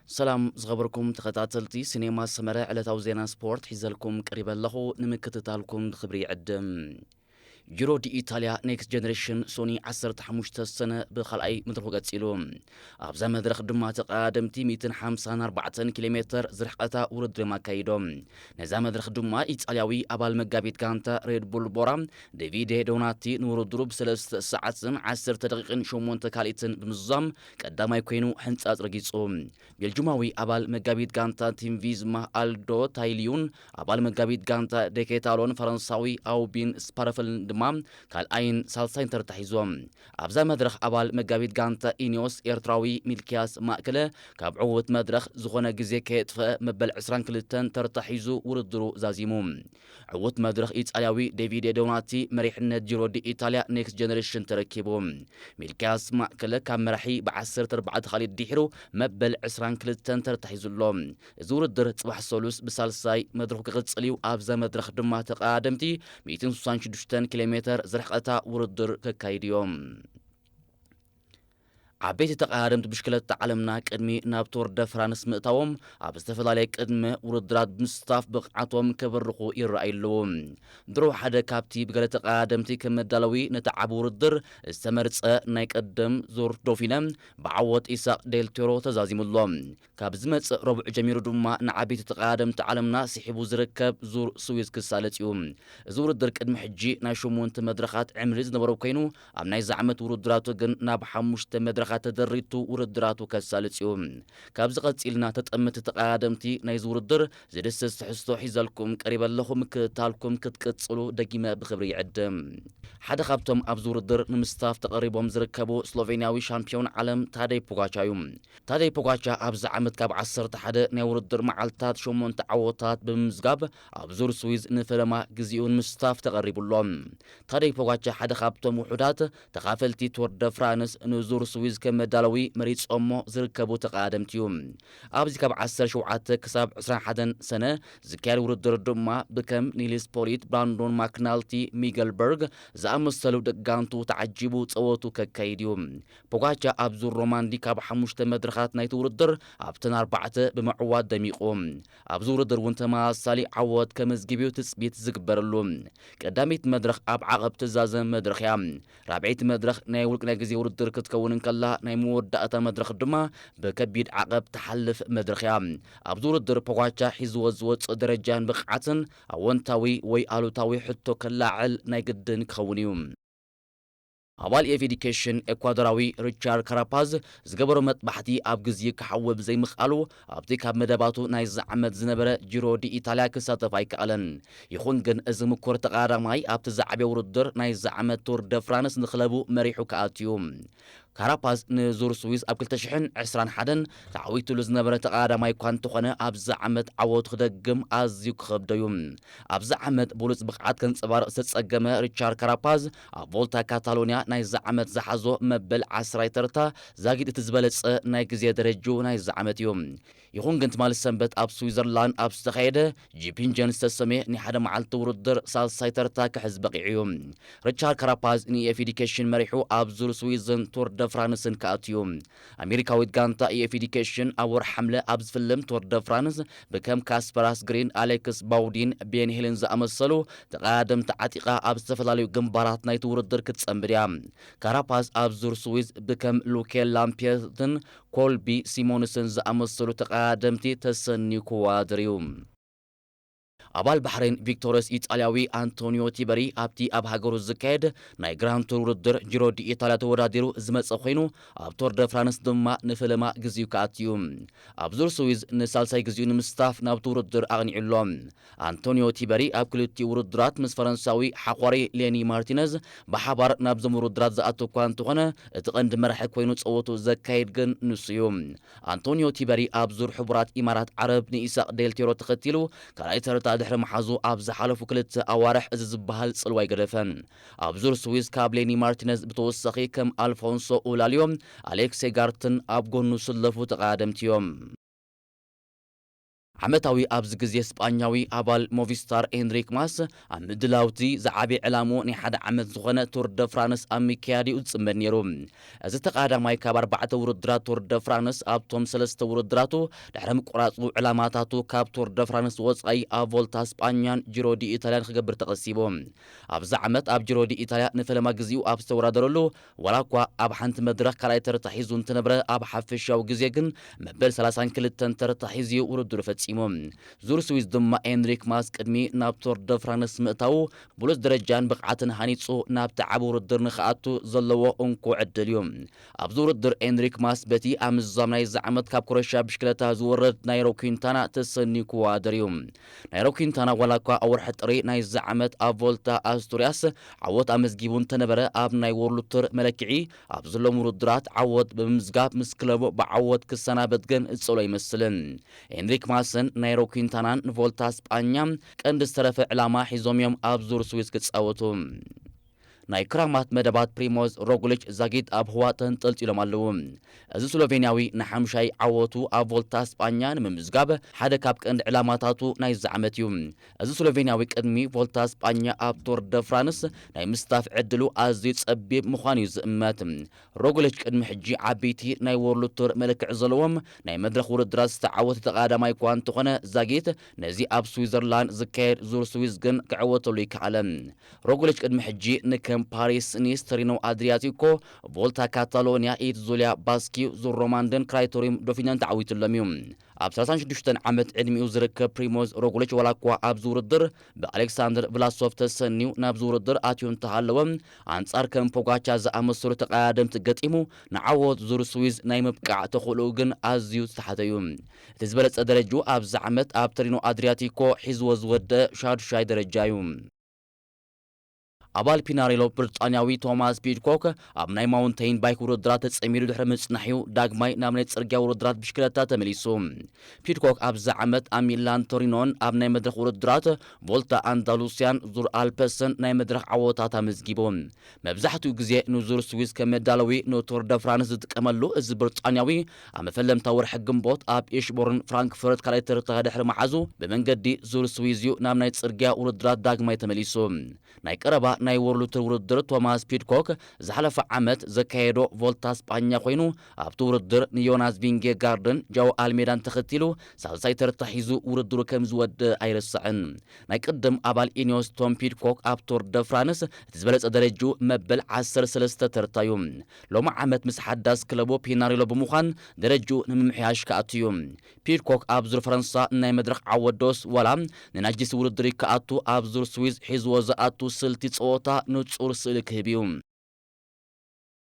ሰላም ዝኸበርኩም ተኸታተልቲ ሲኔማ ሰመረ፣ ዕለታዊ ዜና ስፖርት ሒዘልኩም ቀሪበ ኣለኹ። ንምክትታልኩም ብኽብሪ ይዕድም። ጂሮ ዲ ኢታልያ ኔክስት ጀነሬሽን ሶኒ ዓሰርተ ሓሙሽተ ሰነ ብኻልኣይ መድረኹ ቀጺሉ። ኣብዛ መድረኽ ድማ ተቐዳደምቲ ሚእትን ሓምሳን ኣርባዕተን ኪሎ ሜተር ዝርሕቐታ ውድድር እዮም ኣካይዶም። ነዛ መድረኽ ድማ ኢጣልያዊ ኣባል መጋቢት ጋንታ ሬድ ቡል ቦራ ዴቪዴ ዶናቲ ንውድድሩ ብሰለስተ ሰዓትን ዓሰርተ ደቂቕን ሸሞንተ ካልኢትን ብምዝዛም ቀዳማይ ኮይኑ ሕንጻጽ ረጊጹ። ቤልጁማዊ ኣባል መጋቢት ጋንታ ቲም ቪዝማ ኣልዶ ታይሊዩን ኣባል መጋቢት ጋንታ ደኬታሎን ፈረንሳዊ ኣውቢን ስፓረፈልን ድማ ካልኣይን ሳልሳይን ተርታ ሒዞም። ኣብዛ መድረኽ ኣባል መጋቢት ጋንታ ኢኒዮስ ኤርትራዊ ሚልኪያስ ማእከለ ካብ ዕዉት መድረኽ ዝኾነ ግዜ ከየጥፍአ መበል ዕስራን ክልተን ተርታ ሒዙ ውድድሩ ዛዚሙ። ዕዉት መድረኽ ኢጣልያዊ ዴቪድ ዶናቲ መሪሕነት ጂሮ ዲ ኢታልያ ኔክስት ጀነሬሽን ተረኪቡ። ሚልኪያስ ማእከለ ካብ መራሒ ብ ዓሰርተ ኣርባዕተ ካልኢት ድሒሩ መበል ዕስራን ክልተን ተርታ ሒዙ ኣሎ። እዚ ውድድር ጽባሕ ሰሉስ ብሳልሳይ መድረኹ ክቕጽል እዩ። ኣብዛ መድረኽ ድማ ተቐዳደምቲ ሚእትን ስሳን ሽዱሽተን ኪሎ ሜተር ዝርሕቐታ ውድድር ከካይዱ እዮም። ዓበይቲ ተቐዳደምቲ ብሽክለታ ዓለምና ቅድሚ ናብ ቶር ደ ፍራንስ ምእታዎም ኣብ ዝተፈላለየ ቅድመ ውድድራት ብምስታፍ ብቕዓቶም ከበርኹ ይረኣዩ ኣለዉ። ድሮ ሓደ ካብቲ ብገለ ተቐዳደምቲ ከም መዳለዊ ነቲ ዓቢ ውድድር ዝተመርጸ ናይ ቀደም ዙር ዶፊነ ብዓወት ኢሳቅ ዴል ቶሮ ተዛዚሙ ኣሎ። ካብ ዝመጽእ ረቡዕ ጀሚሩ ድማ ንዓበይቲ ተቐዳደምቲ ዓለምና ስሒቡ ዝርከብ ዙር ስዊዝ ክሳለጥ እዩ። እዚ ውድድር ቅድሚ ሕጂ ናይ ሸሞንተ መድረኻት ዕምሪ ዝነበሮ ኮይኑ፣ ኣብ ናይዚ ዓመት ውድድራቱ ግን ናብ ሓሙሽተ መድረኻት ተደሪቱ ውድድራቱ ከሳልጽ እዩ። ካብዚ ቀጺልና ተጠመቲ ተቐዳደምቲ ናይዚ ውድድር ዝድስስ ትሕዝቶ ሒዘልኩም ቀሪበ ኣለኹ። ምክትታልኩም ክትቅጽሉ ደጊመ ብኽብሪ ይዕድም። ሓደ ካብቶም ኣብዚ ውድድር ንምስታፍ ተቐሪቦም ዝርከቡ ስሎቬንያዊ ሻምፒዮን ዓለም ታደይ ፖጋቻ እዩ። ታደይ ፖጋቻ ኣብዚ ዓመት ካብ ዓሰርተ ሓደ ናይ ውድድር መዓልታት ሸሞንተ ዓወታት ብምምዝጋብ ኣብ ዙር ስዊዝ ንፈለማ ግዜኡ ንምስታፍ ተቐሪቡ ኣሎ። ታደይ ፖጋቻ ሓደ ካብቶም ውሑዳት ተኻፈልቲ ቶር ደ ፍራንስ ንዙር ስዊዝ ከም መዳለዊ መሪጾሞ ዝርከቡ ተቐዳደምቲ እዩ። ኣብዚ ካብ ዓሰርተ ሸውዓተ ክሳብ ዕስራን ሓደን ሰነ ዝካየድ ውድድር ድማ ብከም ኒልስ ፖሊት፣ ብራንዶን ማክናልቲ፣ ሚገል በርግ ዝኣመሰሉ ደጋንቱ ተዓጂቡ ጸወቱ ከካይድ እዩ። ፖጋቻ ኣብ ዙር ሮማንዲ ካብ ሓሙሽተ መድረኻት ናይቲ ውድድር ኣብተን ኣርባዕተ ብምዕዋት ደሚቑ። ኣብዚ ውድድር እውን ተመሳሳሊ ዓወት ከመዝግብ እዩ ትጽቢት ዝግበረሉ። ቀዳመይቲ መድረኽ ኣብ ዓቐብ ትዛዘም መድረኽ እያ። ራብዐይቲ መድረኽ ናይ ውልቅ ናይ ግዜ ውድድር ክትከውን እንከላ፣ ናይ መወዳእታ መድረኽ ድማ ብከቢድ ዓቐብ ትሓልፍ መድረኽ እያ። ኣብዚ ውድድር ፖጋቻ ሒዝዎ ዝወጽእ ደረጃን ብቕዓትን ኣወንታዊ ወይ ኣሉታዊ ሕቶ ከላዕል ናይ ግድን ክኸውን እዩ። ኣባል ኤፍ ኤ ዲኬሽን ኤኳዶራዊ ሪቻርድ ካራፓዝ ዝገበሮ መጥባሕቲ ኣብ ግዜ ክሓዊ ብዘይምኽኣሉ፣ ኣብቲ ካብ መደባቱ ናይዚ ዓመት ዝነበረ ጂሮ ዲ ኢታልያ ክሳተፍ ኣይከኣለን። ይኹን ግን፣ እዚ ምኩር ተቐዳዳማይ ኣብቲ ዝዓበየ ውድድር ናይዚ ዓመት ቱር ደ ፍራንስ ንክለቡ መሪሑ ክኣቱ እዩ። ካራፓዝ ንዙር ስዊዝ ኣብ ክልተ ሽሕን ዕስራን ሓደን ተዓዊቱሉ ዝነበረ ተቐዳዳማይ እኳ እንተኾነ፣ ኣብዚ ዓመት ዓወቱ ክደግም ኣዝዩ ክኸብዶ እዩ። ኣብዚ ዓመት ብሉጽ ብቕዓት ከንጸባርቕ ዝተጸገመ ሪቻርድ ካራፓዝ፣ ኣብ ቮልታ ካታሎንያ ናይዚ ዓመት ዝሓዞ መበል ዓስራይ ተርታ ዛጊድ እቲ ዝበለጸ ናይ ግዜ ደረጅኡ ናይዚ ዓመት እዩ። ይኹን ግን፣ ትማሊ ሰንበት ኣብ ስዊዘርላንድ ኣብ ዝተኻየደ ጂፒንጀን ዝተሰምየ ናይ ሓደ መዓልቲ ውድድር ሳልሳይ ተርታ ክሕዝ በቒዑ እዩ። ሪቻርድ ካራፓዝ ንኤፍ ኤ ዲኬሽን መሪሑ ኣብ ዙር ስዊዝን ቱር ደ ፍራንስን ክኣቱ እዩ። ኣሜሪካዊት ጋንታ ኤፍ ኤ ዲኬሽን ኣብ ወርሒ ሓምለ ኣብ ዝፍልም ቱር ደ ፍራንስ ብከም ካስፐር ኣስግሪን፣ ኣሌክስ ባውዲን፣ ቤን ሄልን ዝኣመሰሉ ተቐዳደምቲ ዓጢቓ ኣብ ዝተፈላለዩ ግንባራት ናይቲ ውድድር ክትጸንብር እያ። ካራፓዝ ኣብ ዙር ስዊዝ ብከም ሉኬ ላምፔርትን ኮልቢ ሲሞንስን ዝኣመሰሉ ተቐዳደምቲ ተሰንዩ ክወዳደር እዩ። ኣባል ባሕሬን ቪክቶርስ ኢጣልያዊ ኣንቶኒዮ ቲበሪ ኣብቲ ኣብ ሃገሩ ዝካየድ ናይ ግራንድ ቱር ውድድር ጂሮ ዲ ኢጣልያ ተወዳዲሩ ዝመጸ ኮይኑ፣ ኣብ ቶር ደ ፍራንስ ድማ ንፈለማ ግዜኡ ክኣቱ እዩ። ኣብ ዙር ስዊዝ ንሳልሳይ ግዜኡ ንምስታፍ ናብቲ ውድድር ኣቕኒዑ ኣሎ። ኣንቶኒዮ ቲበሪ ኣብ ክልቲኡ ውድድራት ምስ ፈረንሳዊ ሓዃሪ ሌኒ ማርቲነዝ ብሓባር ናብዞም ውድድራት ዝኣቱ እኳ እንተኾነ፣ እቲ ቀንዲ መራሒ ኮይኑ ጸወቱ ዘካይድ ግን ንሱ እዩ። ኣንቶኒዮ ቲበሪ ኣብ ዙር ሕቡራት ኢማራት ዓረብ ንኢሳቅ ዴልቴሮ ተኸቲሉ ካልኣይ ተርታ ድሕሪ ምሓዙ፣ ኣብ ዝሓለፉ ክልተ ኣዋርሕ እዚ ዝበሃል ጽልዋ ኣይገደፈን። ኣብ ዙር ስዊዝ ካብ ሌኒ ማርቲነዝ ብተወሳኺ ከም ኣልፎንሶ ኡላልዮ፣ ኣሌክሴ ጋርትን ኣብ ጎኑ ዝስለፉ ተቐዳደምቲ እዮም። ዓመታዊ ኣብዚ ግዜ ስጳኛዊ ኣባል ሞቪስታር ኤንሪክ ማስ ኣብ ምድላውቲ ዝዓቢ ዕላሙ ናይ ሓደ ዓመት ዝኾነ ቱር ደ ፍራንስ ኣብ ምክያድ እዩ ዝጽመድ ነይሩ። እዚ ተቐዳማይ ካብ ኣርባዕተ ውድድራት ቱር ደ ፍራንስ ኣብቶም ሰለስተ ውድድራቱ ድሕሪ ምቁራጹ ዕላማታቱ ካብ ቱር ደ ፍራንስ ወጻኢ ኣብ ቮልታ ስጳኛን ጂሮ ዲ ኢታልያን ክገብር ተቐሲቡ። ኣብዚ ዓመት ኣብ ጂሮ ዲ ኢታልያ ንፈለማ ግዜኡ ኣብ ዝተወዳደረሉ ዋላ እኳ ኣብ ሓንቲ መድረኽ ካልኣይ ተርታ ሒዙ እንተነበረ ኣብ ሓፈሻዊ ግዜ ግን መበል ሰላሳን ክልተን ተርታ ሒዙ ውድድሩ ፈጺሙ። ዙር ስዊዝ ድማ ኤንሪክ ማስ ቅድሚ ናብ ቶር ደ ፍራንስ ምእታዉ ብሉጽ ደረጃን ብቕዓትን ሃኒጹ ናብቲ ዓቢ ውድድር ንኽኣቱ ዘለዎ እንኮ ዕድል እዩ። ኣብዚ ውድድር ኤንሪክ ማስ በቲ ኣብ ምዝዛም ናይዚ ዓመት ካብ ኮረሻ ብሽክለታ ዝወረድ ናይሮ ኲንታና ተሰንዩ ክወዳደር እዩ። ናይሮ ኲንታና ዋላ እኳ ኣብ ወርሒ ጥሪ ናይዚ ዓመት ኣብ ቮልታ ኣስቱርያስ ዓወት ኣመዝጊቡ እንተነበረ ኣብ ናይ ወርልድ ቱር መለክዒ ኣብ ዘሎም ውድድራት ዓወት ብምምዝጋብ ምስ ክለቡ ብዓወት ክሰናበት ግን ዝጸሎ ኣይመስልን። ኤንሪክ ማስን ናይሮ ኲንታናን ንቮልታ ስጳኛ ቀንዲ ዝተረፈ ዕላማ ሒዞም እዮም ኣብ ዙር ስዊዝ ክጻወቱ። ናይ ክራማት መደባት ፕሪሞዝ ሮግሊች ዛጊት ኣብ ህዋ ተንጠልጢሎም ኣለዉ። እዚ ስሎቬንያዊ ንሓምሻይ ዓወቱ ኣብ ቮልታ ስጳኛ ንምምዝጋብ ሓደ ካብ ቀንዲ ዕላማታቱ ናይዚ ዓመት እዩ። እዚ ስሎቬንያዊ ቅድሚ ቮልታ ስጳኛ ኣብ ቶር ደ ፍራንስ ናይ ምስታፍ ዕድሉ ኣዝዩ ጸቢብ ምዃኑ እዩ ዝእመት። ሮግሊች ቅድሚ ሕጂ ዓበይቲ ናይ ወርልድ ቱር መለክዒ ዘለዎም ናይ መድረኽ ውድድራት ዝተዓወተ ተቐዳዳማይ እኳ እንተኾነ ዛጊት ነዚ ኣብ ስዊዘርላንድ ዝካየድ ዙር ስዊዝ ግን ክዕወተሉ ይከኣለ። ሮግሊች ቅድሚ ሕጂ ንከም ፓሪስ ኒስ፣ ቶሪኖ ኣድሪያቲኮ፣ ቮልታ ካታሎኒያ፣ ኢት ዙልያ ባስኪዩ፣ ዙር ሮማንድን ክራይቶሪዩም ዶፊነን ተዓዊቱሎም እዩ። ኣብ ሰላሳን ሽዱሽተን ዓመት ዕድሚኡ ዝርከብ ፕሪሞዝ ሮግሊች ዋላ እኳ ኣብዚ ውድድር ብኣሌክሳንደር ቭላሶቭ ተሰንዩ ናብዚ ውድድር ኣትዩ እንተሃለወ ኣንጻር ከም ፖጋቻ ዝኣመሰሉ ተቐዳደምቲ ገጢሙ ንዓወት ዙር ስዊዝ ናይ ምብቃዕ ተኽእሎኡ ግን ኣዝዩ ዝተሓተ እዩ። እቲ ዝበለጸ ደረጅኡ ኣብዚ ዓመት ኣብ ቶሪኖ ኣድሪያቲኮ ሒዝዎ ዝወደአ ሻዱሻይ ደረጃ እዩ። ኣባል ፒናሬሎ ብሪጣንያዊ ቶማስ ፒድኮክ ኣብ ናይ ማውንቴን ባይክ ውድድራት ተጸሚዱ ድሕሪ ምጽናሕ'ዩ ዳግማይ ናብ ናይ ጽርግያ ውድድራት ብሽክለታ ተመሊሱ። ፒድኮክ ኣብዚ ዓመት ኣብ ሚላን ቶሪኖን ኣብ ናይ መድረኽ ውድድራት ቮልታ ኣንዳሉስያን ዙር ኣልፐስን ናይ መድረኽ ዓወታት ኣመዝጊቡ። መብዛሕትኡ ግዜ ንዙር ስዊዝ ከም መዳለዊ ንቱር ደ ፍራንስ ዝጥቀመሉ እዚ ብሪጣንያዊ ኣብ መፈለምታ ወርሒ ግንቦት ኣብ ኢሽቦርን ፍራንክፈርት ካልኣይ ተርታ ድሕሪ መሓዙ ብመንገዲ ዙር ስዊዝ እዩ ናብ ናይ ጽርግያ ውድድራት ዳግማይ ተመሊሱ። ናይ ቀረባ ናይ ወርልድ ቱር ውድድር ቶማስ ፒድኮክ ዝሓለፈ ዓመት ዘካየዶ ቮልታ ስጳኛ ኮይኑ ኣብቲ ውድድር ንዮናስ ቪንጌጋርድን ጃው ኣልሜዳን ተኸቲሉ ሳልሳይ ተርታ ሒዙ ውድድሩ ከም ዝወድእ ኣይረስዕን። ናይ ቅድም ኣባል ኢኒዮስ ቶም ፒድኮክ ኣብ ቶር ደ ፍራንስ እቲ ዝበለጸ ደረጅኡ መበል ዓሰርተ ሰለስተ ተርታ እዩ። ሎሚ ዓመት ምስ ሓዳስ ክለቡ ፒናሬሎ ብምዃን ደረጅኡ ንምምሕያሽ ክኣቱ እዩ። ፒድኮክ ኣብ ዙር ፈረንሳ ናይ መድረኽ ዓወት ዶስ ዋላ ንናጅስ ውድድር ክኣቱ ኣብ ዙር ስዊዝ ሒዝዎ ዝኣቱ ስልቲ ጸወታ ንጹር ስእሊ ክህብ እዩ።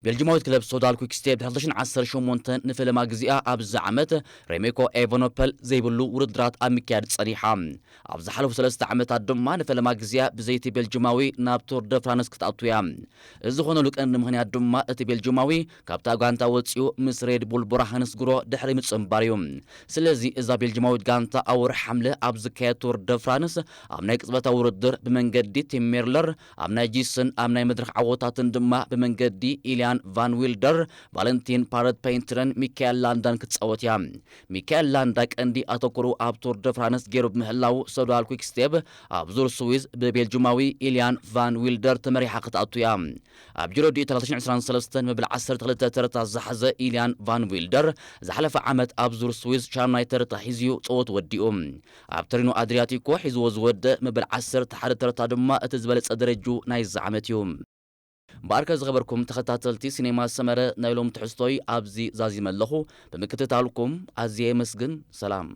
ቤልጅማዊት ክለብ ሶዳል ኲክስቴፕ ድሕሪ ክልተ ሽሕን ዓሰርተ ሸሞንተን ንፈለማ ግዜኣ ኣብዚ ዓመት ሬሜኮ ኤቨኖፐል ዘይብሉ ውድድራት ኣብ ምክያድ ጸኒሓ። ኣብ ዝሓለፉ ሰለስተ ዓመታት ድማ ንፈለማ ግዜኣ ብዘይቲ ቤልጅማዊ ናብ ቱር ደ ፍራንስ ክትኣቱ እያ። እዚ ዝኾነሉ ቀንዲ ምኽንያት ድማ እቲ ቤልጅማዊ ካብታ ጋንታ ወጺኡ ምስ ሬድ ቡል ብራሃንስ ግሮ ድሕሪ ምጽንባር እዩ። ስለዚ እዛ ቤልጅማዊት ጋንታ ኣብ ወርሒ ሓምለ ኣብ ዝካየድ ቱር ደ ፍራንስ ኣብ ናይ ቅጽበታዊ ውድድር ብመንገዲ ቲም ሜርለር ኣብ ናይ ጂስን ኣብ ናይ መድረኽ ዓወታትን ድማ ብመንገዲ ኢልያን ቫን ዊልደር፣ ቫለንቲን ፓረት ፔንትረን ሚካኤል ላንዳን ክትጻወት እያ። ሚካኤል ላንዳ ቀንዲ ኣተኩሩ ኣብ ቱር ደ ፍራንስ ገይሩ ብምህላው ሶዳል ኲክስቴፕ ኣብ ዙር ስዊዝ ብቤልጅማዊ ኢልያን ቫን ዊልደር ተመሪሓ ክትኣቱ እያ። ኣብ ጂሮ ዲ ኢታልያ ክልተ ሽሕን ዕስራን ሰለስተን መበል ዓሰርተ ክልተ ተርታ ዝሓዘ ኢልያን ቫን ዊልደር ዝሓለፈ ዓመት ኣብ ዙር ስዊዝ ሻምናይ ተርታ ሒዝዩ ጸወት ወዲኡ። ኣብ ተሪኖ ኣድሪያቲኮ ሒዝዎ ዝወደ መበል ዓሰርተ ሓደ ተርታ ድማ እቲ ዝበለጸ ደረጅኡ ናይዚ ዓመት እዩ። እምበኣርከ ዝኸበርኩም ተኸታተልቲ ሲኔማ ሰመረ ናይ ሎም ትሕዝቶይ ኣብዚ ዛዚመ ኣለኹ። ብምክትታልኩም ኣዝየ የመስግን። ሰላም።